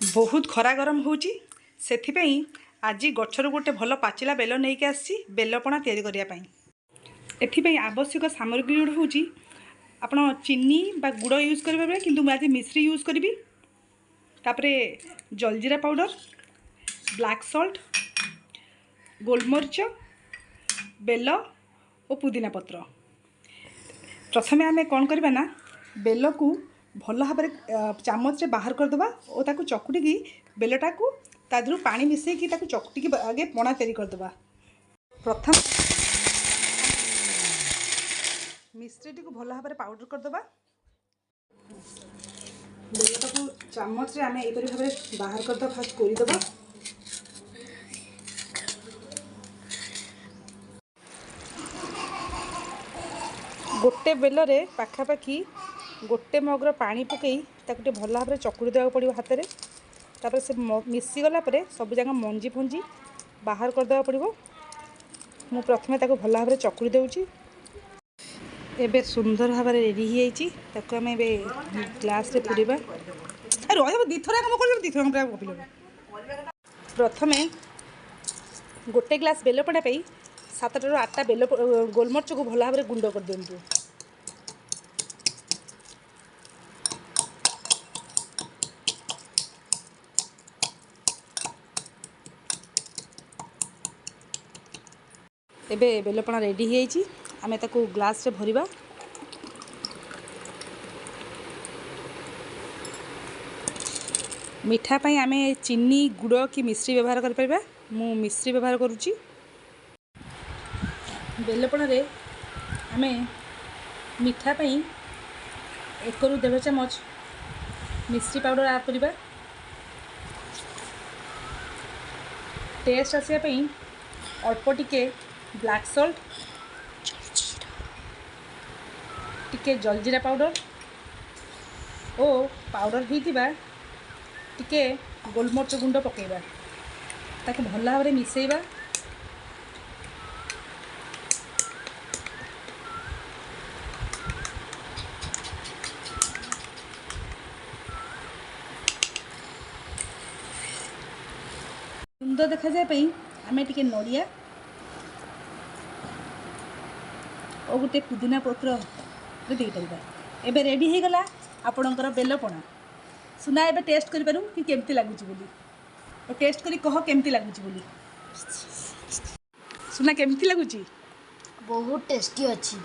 ବହୁତ ଖରା ଗରମ ହେଉଛି, ସେଥିପାଇଁ ଆଜି ଗଛରୁ ଗୋଟେ ଭଲ ପାଚିଲା ବେଲ ନେଇକି ଆସିଛି ବେଲପଣା ତିଆରି କରିବା ପାଇଁ। ଏଥିପାଇଁ ଆବଶ୍ୟକ ସାମଗ୍ରୀ ଗୁଡ଼ିକ ହେଉଛି, ଆପଣ ଚିନି ବା ଗୁଡ଼ ୟୁଜ୍ କରିପାରିବେ, କିନ୍ତୁ ମୁଁ ଆଜି ମିଶ୍ରି ୟୁଜ୍ କରିବି। ତାପରେ ଜଲଜିରା ପାଉଡ଼ର, ବ୍ଲାକ୍ ସଲ୍ଟ, ଗୋଲମରିଚ, ବେଲ ଓ ପୁଦିନା ପତ୍ର। ପ୍ରଥମେ ଆମେ କ'ଣ କରିବା ନା, ବେଲକୁ ଭଲ ଭାବରେ ଚାମଚରେ ବାହାର କରିଦେବା ଓ ତାକୁ ଚକୁଟିକି ବେଲଟାକୁ ତା ଦେହରୁ ପାଣି ମିଶାଇକି ତାକୁ ଚକୁଟିକି ଆଗେ ପଣା ତିଆରି କରିଦେବା। ପ୍ରଥମେ ମିଶ୍ରିଟିକୁ ଭଲ ଭାବରେ ପାଉଡ଼ର କରିଦେବା। ବେଲଟାକୁ ଚାମଚରେ ଆମେ ଏହିପରି ଭାବରେ ବାହାର କରିଦେବା, ଫାଷ୍ଟ କୋରିଦେବା। ଗୋଟେ ବେଲରେ ପାଖାପାଖି ଗୋଟେ ମଗ୍ର ପାଣି ପକାଇ ତାକୁ ଟିକେ ଭଲ ଭାବରେ ଚକୁଡ଼ି ଦେବାକୁ ପଡ଼ିବ ହାତରେ। ତାପରେ ସେ ମିଶିଗଲା ପରେ ସବୁଯାକ ମଞ୍ଜି ଫଞ୍ଜି ବାହାର କରିଦେବାକୁ ପଡ଼ିବ। ମୁଁ ପ୍ରଥମେ ତାକୁ ଭଲ ଭାବରେ ଚକୁଡ଼ି ଦେଉଛି। ଏବେ ସୁନ୍ଦର ଭାବରେ ରେଡ଼ି ହେଇଯାଇଛି। ତାକୁ ଆମେ ଏବେ ଗ୍ଲାସ୍ରେ ପୁରିବା। ରହିବ, ଦୁଇଥର କାମ କରିବ, ଦୁଇଥର ପୁରା ଗପିଲୁ। ପ୍ରଥମେ ଗୋଟେ ଗ୍ଲାସ୍ ବେଲପଣା ପାଇଁ 7ଟାରୁ 8ଟା ବେଲ ଗୋଲମରିଚକୁ ଭଲ ଭାବରେ ଗୁଣ୍ଡ କରିଦିଅନ୍ତୁ। ଏବେ ବେଲପଣା ରେଡ଼ି ହେଇଯାଇଛି। ଆମେ ତାକୁ ଗ୍ଲାସ୍ରେ ଭରିବା। ମିଠା ପାଇଁ ଆମେ ଚିନି, ଗୁଡ଼ କି ମିଶ୍ରି ବ୍ୟବହାର କରିପାରିବା। ମୁଁ ମିଶ୍ରି ବ୍ୟବହାର କରୁଛି। ବେଲପଣାରେ ଆମେ ମିଠା ପାଇଁ 1ରୁ 1.5 ଚାମଚ ମିଶ୍ରି ପାଉଡ଼ର ଆଡ଼୍ କରିବା। ଟେଷ୍ଟ ଆସିବା ପାଇଁ ଅଳ୍ପ ଟିକେ ବ୍ଲାକ୍ ସଲ୍ଟ, ଟିକେ ଜଲଜିରା ପାଉଡ଼ର ଓ ପାଉଡ଼ର ହେଇଥିବା ଟିକେ ଗୋଲମରିଚ ଗୁଣ୍ଡ ପକାଇବା। ତାକୁ ଭଲ ଭାବରେ ମିଶାଇବା। ସୁନ୍ଦର ଦେଖାଯିବା ପାଇଁ ଆମେ ଟିକେ ନଡ଼ିଆ ଓ ଗୋଟେ ପୁଦିନା ପତ୍ର ଦେଇପାରିବା। ଏବେ ରେଡ଼ି ହେଇଗଲା ଆପଣଙ୍କର ବେଲପଣା। ସୁନା, ଏବେ ଟେଷ୍ଟ କରିପାରୁ କି କେମିତି ଲାଗୁଛି ବୋଲି। ଓ ଟେଷ୍ଟ କରି କହ କେମିତି ଲାଗୁଛି ବୋଲି। ସୁନା, କେମିତି ଲାଗୁଛି? ବହୁତ ଟେଷ୍ଟି ଅଛି।